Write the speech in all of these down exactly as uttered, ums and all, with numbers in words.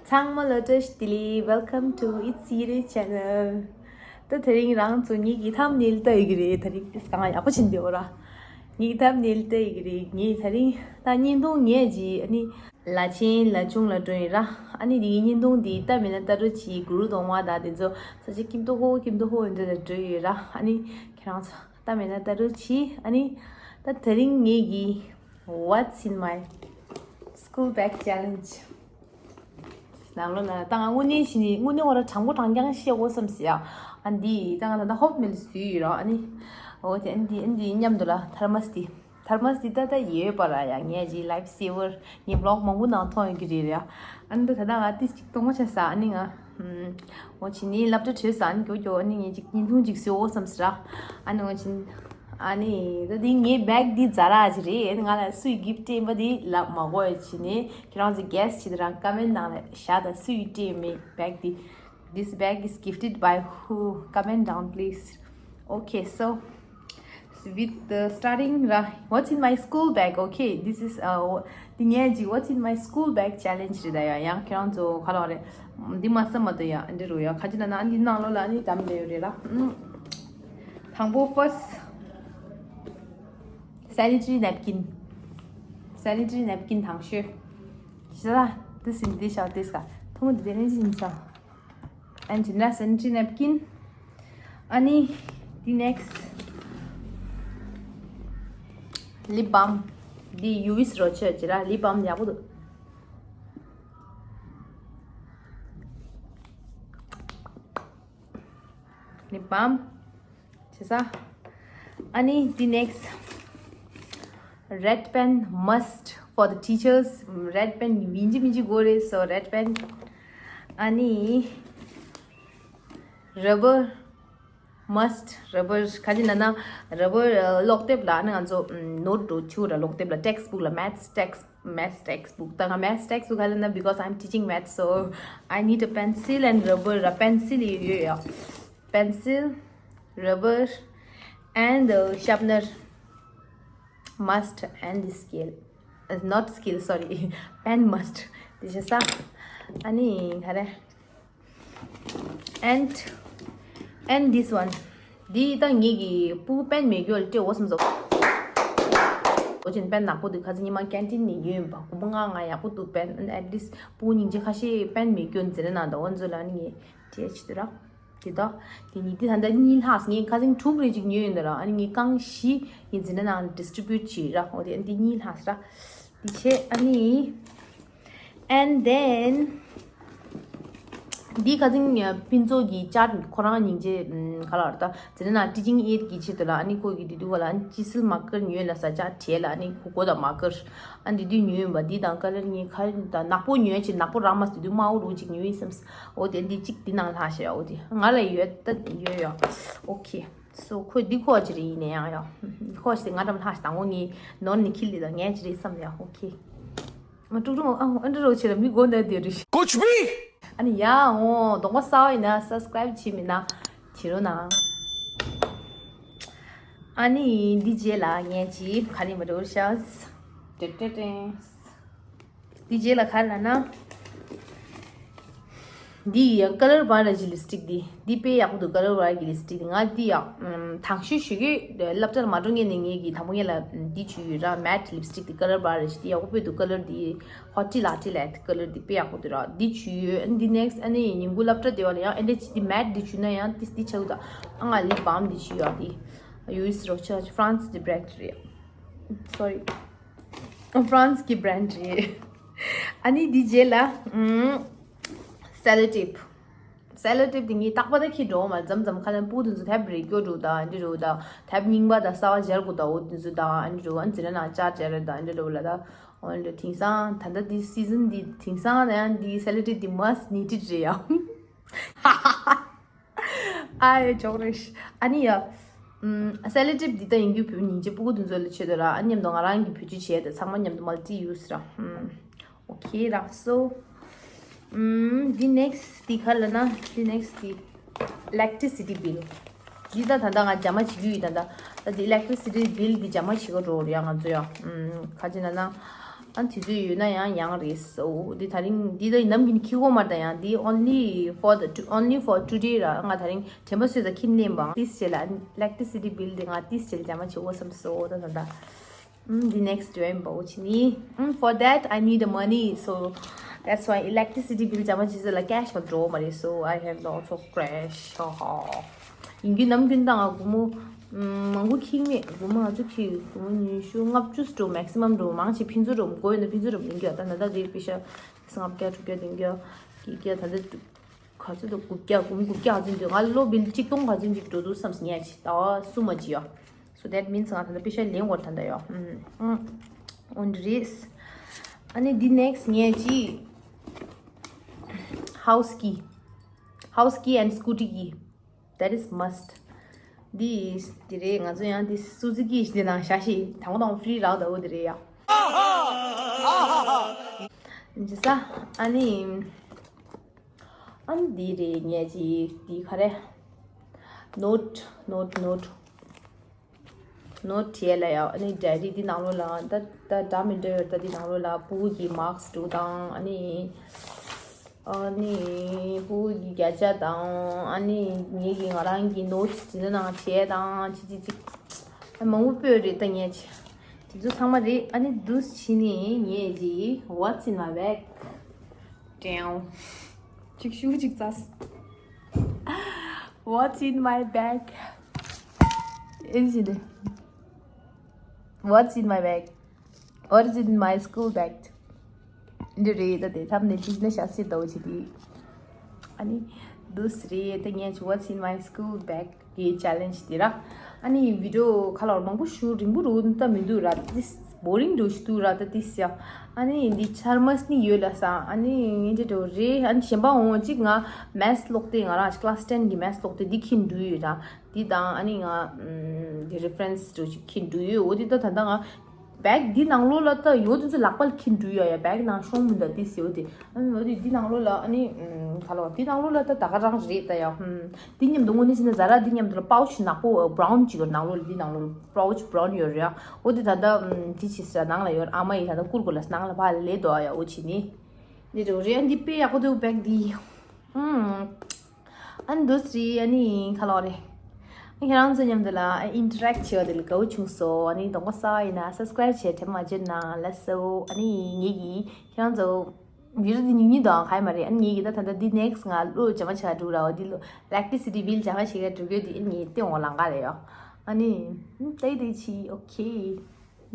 ཚང་མ་ལ་བཀྲ་ཤིས་བདེ་ལེགས། Welcome to It's Siri Channel. ད་དེ་རིང་རང་ཚོ་ངེད་ཀྱི་ཐམ་ནེལ་ལྟ་ཡི་གི་རེད། དེ་རིང་ཏིས་གང་ཡག་པོ་ཕྱིན་བསྡད་ཡོད་ར། ངེད་ཀྱི་ཐམ་ནེལ་ལྟ་ཡི་གི་རེད། ངས་དེ་རིང་ད་བརྙན་ཐུང་ངས་ཀྱིས་ཨ་ནི་ལ་ཆེན་ལ་ཆུང་ལ་འགྲོ་ཡིན་ར། ཨ་ནི་དེ་གི་བརྙན་ཐུང་དེ་ལྟ་མེད་ན་ལྟ་འགྲོ་བྱེད། གུ་རུ་གདོང་མ་དང་དེ་ཚོ་ས་ཆ་ཁྱིམ་ཐོག་ཧོ་ཁྱིམ་ཐོག་ཧོ་འདི་ལ་འགྲོ་ཡོད་ར། ཨ་ནི་ཁྱེད་རང་ཚོ་ལྟ་མེད་ན་ལྟ་འགྲོ་བྱེད། ཨ་ནི་ད་དེ་རིང་ངེད་ཀྱི What's in my school bag challenge ནང་ལོ་ན་ད་ང་དངོས་གནས་ཞིག་ནི་དངོས་གནས་འོ་ར་དྲང་པོ་དྲང་རྐྱང་བཤད་དགོས་བསམ་སི་ཡ། ཨ་འདི་ད་ང་ད་ད་ཧོབ་མེལ་སུ་ཡི་རོ། ཨ་ནི་འོ་དེ་ཨ་འདི་ཨ་འདི་མཉམ་དུ་ལ་ཐར་མ་སི་ཏི་ཐར་མ་སི་ཏི་ད་ད་ཡོད་པ་ར་ཡ། ངས་ཀྱི་life saver ངས་vlog མང་པོ་ནང་མཐོང་ཡོད་ཀྱི་རེད་ར། ཨ་ནི་ད་ད་ང་ཏིས་ཅིག་གཏོང་མ་བྱ་ས། ཨ་ནི་ང་འོ་ཕྱི་ནི་སློབ་གྲྭ་བྲོས་ས། ཨ་ནི་གྱོ་གྱོ་ཨ་ནི་ངས་ཅིག་བརྙན་ཐུང་ཅིག་བཟོ་དགོས་བསམ་སི་ར། ཨ་ནི་འོ་ཕྱི་ཨ་ནི་ད་འདི་ངའི་bag འདི་ཛ་ར་ཅིག་རེད། ང་ལ་སུས་gift སྤྲད་པ་འདི་ལབ་མ་དགོས་ཡ། ཕྱི་ནི་ཁྱེད་རང་ཚོ་guess བྱེད་དེ་རང་comment ནང་ལ་བཞག་དང་། སུས་སྤྲད་མེད་bag འདི། This bag is gifted by who? Comment down, please. Okay, so with the starting, uh, what's in my school bag? Okay, this is uh, འདི་ངས་ཀྱི་what's in my school bag challenge རེད་ད་ཡ། ཡང་ཁྱེད་རང་ཚོ་ག་ལ་རེད། འདི་མ་བསམ་མ་དུ་ཡ་འདི་རུ་ཡ། ཁ་ཅིག་ན་ན་འདི་ནང་ལོགས་ལ་ནི་དམ་ལས་ཡོད་རེད་ལ། དང་པོ་first sanitary napkin. Sanitary napkin དང་ཤོས། ཤ་ལ་this in this or this ག་ཐུང་འདི་དེ་ནི་ཅིན་ཆ། And the sanitary napkin. ཨ་ནི་the next lip balm. འདི་ཡུ་བི་སི་རོ་ཆོས་ཅི་ར་lip balm ཡག་པོ་འདུག lip balm བྱེད་ས། ཨ་ནི་the next red pen must for the teachers. Red pen ཡིན་གཅིག་མིན་གཅིག་དགོས་རེད། So red pen. ཨ་ནི་rubber must. Rubber ག་ཅི་ན་ན་rubber ཀློག་དེབ་ལ་ཨ་ནི་ང་ཚོ་note འགྲོ་ཆུ་ར་ཀློག་དེབ་ལ་textbook ལ་maths text maths textbook ད་ང་maths textbook ག་ལ་ན་because I'm teaching maths, so I need a pencil and rubber ར། pencil ཡོད་ཡོད་ཡ། pencil, rubber and uh, sharpener must and scale. Uh, not scale, sorry. Pen must. དེ་བྱས་ས། ཨ་ནི་ག་རེ། and and this one. འདི་ད་ངེད་ཀྱི་སྤུ་གུ་པེན་མེད་རྒྱུ་ལ་སྤྲད་འོ་བསམ་སོང་། འོ་ཅན་པེན་ནག་པོ་འདུག་ཁ་སང་ཉི་མ་ཀན་ཊིན་ནས་ཉོས་ཡིན་པ། དགུ་པོ་ལྔ་ལྔ་ཡག་པོ་འདུག་པེན། at least སྤུ་གུ་སྙིང་རྗེ་ཁ་ཤས་པེན་མེད་རྒྱུ་འཛིན་གྲྭ་ནང་དང་འོ་ཚོ་ལ་ནི་ངས་སྤྲད་ཆེད་དུ་ར། དེ་དག་དེ་ནི་དེ་ད་ལྟ་གཉིས་ལྷག་ངས་ཁ་སང་དྲུག་རེ་ཅིག་ཉོས་ཡོད་འདི་ར། ཨ་ནི་ངས་རྐང་བཞི་ངས་འཛིན་གྲྭ་ནང་distribute བྱས་ར། འོ་དེ་ཨ་ནི་དེ་གཉིས་ལྷག་ར། དེ་བྱས་ཨ་ནི། And then འདི་ཁ་སང་ཕུན་ཚོགས་ཀྱི་ཅར་ཁོ་རང་སྙིང་རྗེ་ག་ལ་ར། ད་འཛིན་གྲྭ་ནང་teaching aid གི་ཆེད་དུ་ལ་ཨ་ནི་ཁོ་གི་དེ་དུས་ག་ལ་ཨ་ནི་ཅི་སིལ་མ་ཀར་ཉོས་ལ་ས་ཅར་བྲིས་ལ་ཨ་ནི་ཁོ་གོ་ད་མ་ཀར། ཨ་འདི་དུས་ཉོས་ཡིན་པ། འདི་དང་ཀ་ལར་གཉིས་ཁ་ད་ནག་པོ་ཉོས་ཅིག་ནག་པོ་རང་མ་སི་དུས་དམར་པོ་རུ་ཅིག་ཉོས་ཡིན་བསམ། འོ་དེ་འདི་གཅིག་འདི་ནང་ལྷག་ཤག་འོ་དེ་ང་ལ་ཡོད་ད་ཡོད་ཡོད། Okay, so ཁོས་འདི་ཁོ་ཅི་རེད་ཡིན་ནའི་ཡང་ཡོད། ཁོ་ཞིག་ང་འགྲམ་ལྷག་ཤག་དང་པོ་ངའི་ནོར་ནི་ཁྱི་ལི་དང་ངས་ཅི་རེད་བསམ་ཡ། Okay. ང་ཀྲུག་ཀྲུག་ཨ་ཨ་འདྲ་རོ་ཆེ་ལ་མི་གོ་འདའ་དེ་རེད། ཀོ་ཆུ་བི། ཨ་ནི་ཡ་འོ་གདོང་པ་གསར་པ་ཡིན་ན་subscribe བྱེད་མེད་ན་བྱེད་རོགས་གནང་། ཨ་ནི་འདི་རྗེས་ལ་ངས་ཅི་ག་རེ་མ་འགྲོ་ཤག་ཏེ་ཏེ་ཏེ། འདི་རྗེས་ལ་ག་རེ་ལབ་ན། འདི་ཡི་ཡང་ཀ་ལར་བར་ར་ཇི་ལིབ་སི་ཊིག་འདི། འདི་དཔེ་ཡག་པོ་འདུག་ཀ་ལར་བར་གྱི་ལིབ་སི་ཊིག་འདི། ང་འདི་ཡང་དང་ཤོས་ཞུ་གི་སློབ་གྲྭར་མ་འགྲོ་སྔོན་ནས་ངས་ཀྱི་དང་པོ་ངས་ལ་འདི་བྱུས་ཡོད་ར། མེཊ་ལིབ་སི་ཊིག་འདི་ཀ་ལར་བར་ར་ཇི་འདི་ཡག་པོ་དཔེ་འདུག་ཀ་ལར་འདི་ཧོ་ཊི་ལ་ཊི་ལ་ཀ་ལར་འདི་དཔེ་ཡག་པོ་འདུག་ར། འདི་བྱུས་ཡོད། འདི་ནེག་སི་ཊི་ཨ་ནི་ཉིན་གུང་སློབ་གྲྭ་བསྡད་པ་ལ་ཡང་ཨེ་འདྲ་ཅི་འདི་མེཊ་འདི་བྱུས་ན་ཡང་ཏིས་འདི་ཆགས་འདུག་ཨ་ང་ལིབ་བམ་འདི་བྱུས་ཡོད། འདི་ཡུ་ཨེས་རོ་ཆ་ཧྥ་རན་སི་འདི་བྷི་རེན་ཌི་རེད། སོ་རི། ཧྥ་རན་སི་གི་བྷི་རེན་ཌི་རེད། ཨ་ནི་འདི་རྗེས་ལ་ཨམ། སེ་ལོ་ཊེབ། སེ་ལོ་ཊེབ་དེ་ངས་རྟག་པར་ད་འཁྱེར་འགྲོ་བ་མ་རེད། མཚམས་མཚམས་ཁ་ལན་སྤུ་གུ་དེ་ཚོ་དེབ་རེ་སྐྱོར་འགྲོ་དང་ཨ་འདྲ་འགྲོ་དང་དེབ་རྙིང་པ་དང་གསར་པ་སྦྱར་དགོས་དང་འོ་དེ་ཚོ་དང་ཨ་འདྲ་འགྲོ། ཨ་འཛིན་གྲྭ་ནང་བཅར་བཅར་རེད་དང་ཨ་འདྲ་འགྲོ་ལ་དང་འོ་འདྲ། དེང་སང་ད་ལྟ་འདི་སི་ཛན་འདི་དེང་སང་ད་ཡང་འདི་སེ་ལོ་ཊེབ་འདི་must needed རེད་ཡ། ཨ་ཡ་ཅོག་རེ་ཤི། ཨ་ནི་ཡ། ཨམ། སེ་ལོ་ཊེབ་འདི་ད་ཡིན་རྒྱུ་བོད་སྙིང་རྗེ་སྤུ་གུ་དེ་ཚོ་ལ་ཆེད་དུ་ར། ཨ་མཉམ་དུ་ང་རང་གི་བེད་སྤྱོད་བྱས་ཏེ་ཚང་མ་མཉམ་དུ་མལ་ཊི་ཡུ་སི་ར། ཨམ། ཨོ་ཁེ་ར། སོ། ཨམ། འདི་ནེག་སི་ཊི་འདི་ག་ལབ་ན་འདི་ནེག་སི་ཊི་འདི་ཨི་ལེག་ཊི་རི་སི་ཊི་བིལ། འདི་ད་ད་ལྟ་ང་རྒྱ་མ་བྱེད་རྒྱུ་ཡིན། ད་ལྟ་ད་འདི་ཨི་ལེག་ཊི་རི་སི་ཊི་བིལ་འདི་རྒྱ་མ་བྱེད་ག་འགྲོ་རེད་ཡ་ང་ཚོ་ཡ། ཨམ། ག་ཅི་ན་ན། ཨ་དུས་ཚོད་ཡོད་ན་ཡང་ཡང་རེད་སོ། འདི་ད་རིང་འདི་ད་ནམ་རྒྱུན་འཁྱེར་གོ་མ་རེད་ད། ཡང་འདི་only for the only for today ར། ང་ད་རིང་དྲན་པ་གསོས་ད་འཁྱེར་ནས་བང་ཏིས་བྱས་ལ། electricity bill དེ་ང་ཏིས་བྱས་ལ་འཇམ་མ་བྱེད་འོ་བསམ་སོ། ད་ད་ད། ཨུམ། འདི་next དུ་ཡང་འབའ་བོ་ཆི་ནི། ཨུམ། for that I need a money, so that's why electricity bill འཇམ་མ་བྱེད་ཟེར་ལ་cash མ་འགྲོ་མ་རེད། So I have lots of cash. ཧ་ཧ། ཡིན་རྒྱུ་ནམ་རྒྱུན་དང་སྒོར་མོ་ཨུམ། མང་པོ་འཁྱེར་མེད། སྒོར་མོ་ང་ཚོ་འཁྱེར་སྒོར་མོ་ཉི་ཤུ་ལྔ་བཅུ་འགྲོ། maximum འགྲོ། མང་ཆེ་ཕན་ཚུན་འགྲོ། མགོ་ཡོད་ན་ཕན་ཚུན་འགྲོ་ཡིན་རྒྱུ། ད་ད་ད་དེ་པེ་ཤ་ལྔ་བརྒྱ་དྲུག་བརྒྱ་བདུན་བརྒྱ་བརྒྱད་བརྒྱ། ད་ད་ག་ཚོད་འདུག་དགུ་བརྒྱ། སྒོར་མོ་དགུ་བརྒྱ་ག་ཚོད་འདུག་ང་ལོ་བིལ་གཅིག་སྟོང་ག་ཚོད་ཅིག་འགྲོ་འདུག་བསམ་སོང་། ངས་ཅིག་ཟླ་བ་གསུམ་མ་ཅིག་ཡོད། So that means ང་ད་ལྟ་པེ་ཤ་ལེན་དགོས་ད་ལྟ་ཡོད། ཨུམ། ཨུམ། འོན་རེད། ཨ་ནི་འདི་next ངས་ཅི། house key, house key and scooty key, that is must. འདི་འདི་རེད། ང་ཚོ་ཡང་འདི་Suzuki ཞིག་འདི་ནང་བཞག་ཞིག་དང་པོ་དང་free རག་ད་འོ་འདི་རེད་ཡ། ཇི་ས། ཨ་ནི། ཨ་ནི་འདི་རེད། ངས་ཅི་འདི་ག་རེ། note, note, note, note བྲིས་ལ་ཡ། ཨ་ནི་diary འདི་ནང་ལོགས་ལ་ད་ད་འདྲ་མི་འདྲ་ཡོད་ད། འདི་ནང་ལོགས་ལ་ཕྲུ་གུ་གི་marks འདུག་དང་། ཨ་ནི་ཨ་ནི་ཕྲུ་གུ་གི་བརྒྱ་ཆ་དང་། ཨ་ནི་ངེད་ཀྱི་ང་རང་གི་notes འདི་ནང་བྲིས་དང་། ཅི་ཅི་ཅི། ཨ་མང་པོ་སྤོས་རེད་ད། ངས་ཅི་དེ་ཚོ་ཚང་མ་རེད། ཨ་ནི་འདུག་བྱས་ནས་ངས་ཅི། what's in my bag? ཀྲེའུ། ཅིག་ཤུ་ཅིག་ཙ། What's in my bag? ཨེ་ཟི་ལེ། What's in my bag? What is in my school bag? འདི་རེད་ད། དེ་ཐམ་ནས་ཅིག་ནས་ཤ་སི་ཏོ་ཅི་དེ། ཨ་ནི་འདུག་རེད་ད། ངས་what's in my school bag གི་challenge དེ་ར། ཨ་ནི་video ཁ་ལོར་མང་པོ་ཞུ་རིང་པོ་རུ་ད་མི་འདུག་ར། this boring འགྲོ་ཞིག་འདུག་ར། ད་this ཡ། ཨ་ནི་འདི་ཆར་མ་སི་ནི་ཡོད་ལ་ས། ཨ་ནི་འདི་འགྲོ་རེད། ཨ་ནི་གཞན་པ་འོང་ཅིག་ང་maths ཀློག་དེ། ང་རང་class ten གི་maths ཀློག་དེ་འདི་ཁྱེར་འགྲོ་ཡོད་ར། འདི་དང་ཨ་ནི་ང་ཨམ་འདི་reference འགྲོ་ཞིག་ཁྱེར་འགྲོ་ཡོད། འོ་འདི་ད་ད་ད་ང་bag འདི་ནང་ལོགས་ལ་ད་ཡོད་དུས་ཚོད་ལག་པ་ལ་ཁྱེར་འགྲོ་ཡོད་ཡ། bag ནང་ཤོང་མི་འདུག this ཡོད་དེ། ཨ་ནི་འོ་དེ་འདི་ནང་ལོགས་ལ་ཨ་ནི་ཨམ་ག་ལོ་འདི་ནང་ལོགས་ལ་ད་ད་ག་རང་རེད་ད་ཡ། ཧུམ། འདི་མཉམ་དུ་དངོས་གནས་བྱས་ན་Zara འདི་མཉམ་དུ་ལ་pouch ནག་པོ་brown ཅིག་ཡོད། ནང་ལོགས་ལ་འདི་ནང་ལོགས་ལ་pouch brown ཡོད་རེད་ཡ། འོ་དེ་ད་ད་ཨམ་འདི་ཕྱིས་ས་ནང་ལ་ཡོད། ཨ་མ་ཡིས་ད་ད་ཀུར་གོ་ལ་ནང་ལ་ཕར་ལས་དོ་ཡ། འོ་བྱས་ནི་འདི་འགྲོ་རེད། ཨ་འདི་དཔེ་ཡག་པོ་འདུག bag འདི། ཧུམ། ཨ་ནི་འདུག་སེ་ཨ་ནི་ཁ་ལོ་རེད། ཁྱེད་རང་ཚོ་མཉམ་དུ་ལ་interact བྱེད་པ་དེ་ལ་དགའ་བོ་བྱུང་སོང་། ཨ་ནི་གདོང་པ་སོགས་ཡིན་ན་subscribe བྱས་དྲན་མ་བརྗེད་གནང་། ལགས་སོ། ཨ་ནི་ངེད་ཀྱིས་ཁྱེད་རང་ཚོ་video འདི་ཉུང་ཉུང་དང་ག་ཡི་མ་རེད། ཨ་ནི་ངེད་ཀྱིས་ད་ད་ལྟ་འདི་next ང་ལོ་ཇ་མ་ཆ་འགྲོ་ར་བ། འདི་ལོ་electricity bill ཇ་མ་ཆེ་ག་འགྲོ་གི་འདི་ཨ་ནི་ངེད་ལྟེ་འོང་ལང་ག་རེད་ཡོ། ཨ་ནི་ཏེ་ཏེ་ཆི་okay།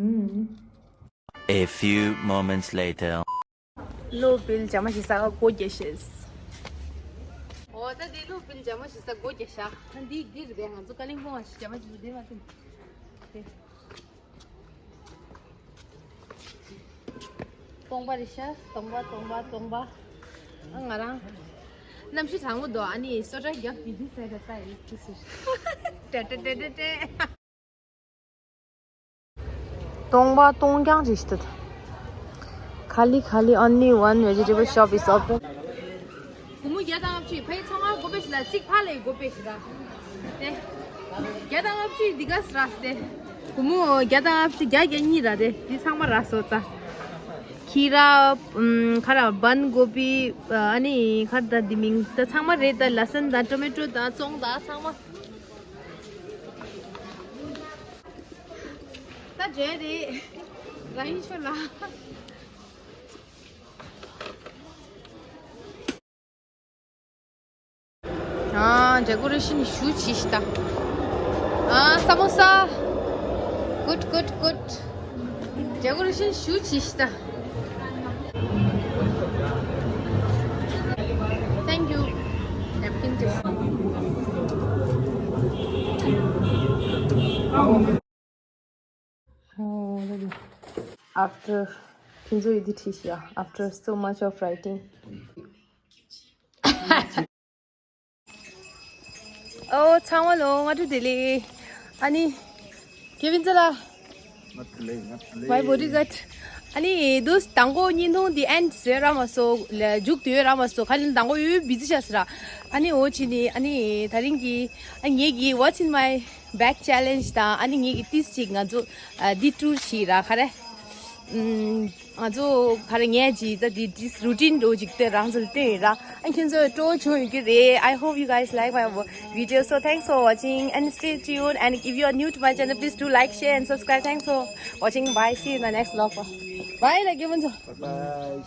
ཨུམ། A few moments later. ལོ་བིལ་ཇ་མ་ཞིག་ས་ག་སྒོ་རྒྱག་ཤེས། འོ་ད་འདི་ལོ་བིལ་ཇ་མ་ཞིག་ས་སྒོ་རྒྱག་ཤག་འདི་འདི་རེད་པས། ང་ཚོ་ཀ་ལིང་པོང་ཞིག་ཇ་མ་ཞིག་འདི་མ་ཐུམ། སྟོང་པ་རེད་ཤག་སྟོང་པ་སྟོང་པ་སྟོང་པ། ཨ་ང་རང་གནམ་གཤིས་གྲང་མོ་འདུག་ཨ་ནི་སོ་ཏྲ་རྒྱབ་ཀྱི་འདི་ཟེར་ད་ལྟ་ཡིན་ཁུ་སུ། ཏྲེ་ཏྲེ་ཏྲེ་ཏྲེ་ཏྲེ། སྟོང་པ་སྟོང་རྐྱང་ཅིག་ཤི་ཏུ། Kali Kali, only one vegetable shop is open. སྒོར་མོ་བརྒྱ་དང་ལྔ་བཅུ། ཕ་ཡི་ཚང་མ་སྒོ་ཕྱེ་ཞིག་ལ་གཅིག་ཕ་ལས་སྒོ་ཕྱེ་ཞིག་ལ། དེ། བརྒྱ་དང་ལྔ་བཅུ་འདི་ག་སི་རག་སྟེ། སྒོར་མོ་བརྒྱ་དང་ལྔ་བཅུ་བརྒྱ་བརྒྱ་གཉིས་རག་སྟེ་འདི་ཚང་མ་རག་སོང་ད། ཁི་ར། ཨམ་ཁ་ར་བན་གོ་པི། ཨ་ནི་ཁ་ར་ད་འདི་མིང་ད་ཚང་མ་རེད་ད། ལ་སན་དང་ཊོ་མེ་ཊོ་དང་བཙོང་དང་ཚང་མ། ད་བརྗོད་རེད། རང་ཡིན་ཤོད་ལ། ཨ་decoration ཞུ་ཆི་ཤི་ད། ཨ་ས་མོ་ས། Good, good, good. Decoration ཞུ་ཆི་ཤི་ད། Thank you. Napkin just. After ཁྱེད་ཚོ་ཡི་དེ་ཁྲིད་ཤག after so much of writing. ཨོ་ཚང་མ་ལོ་སྔ་དྲོ་བདེ་ལེགས། ཨ་ནི་ཁེ་བིན་ཚ་ལ། My bodyguard. ཨ་ནི་དུས་དང་པོ་བརྙན་ཐུང་འདི་end བཟོས་ར་མ་སོ། ལ་མཇུག་བསྡུས་ར་མ་སོ། ཁ་ལན་དང་པོ་ཡོད་བི་ཛི་ཤ་སི་ར། ཨ་ནི་འོ་ཅི་ནི་ཨ་ནི་ད་རིང་གི་ཨ་ངེད་ཀྱི་What's in my bag challenge དང་ཨ་ནི་ངེད་ཀྱི་ཏིས་ཅིག་ང་ཚོ་ཨ་འདི་tour ཞིག་ར་ཁ་རེ། ཨམ། ང་ཚོ་ག་རེ་ངས་ཅིག་ད་འདི་this routine འདྲ་ཅིག་དེ་རང་ཚོ་ལ་སྟོན་ཡིན་ར། ཨ་ཁྱེད་ཚོ་སྤྲོ་བོ་བྱུང་ཡོད་ཀྱི་རེད། I hope you guys like my video, so thanks for watching and stay tuned, and if you are new to my channel, please do like, share and subscribe. Thanks for watching. Bye, see you in the next vlog. Bye ལ་རྒན་མོ་ཚོ། Bye bye.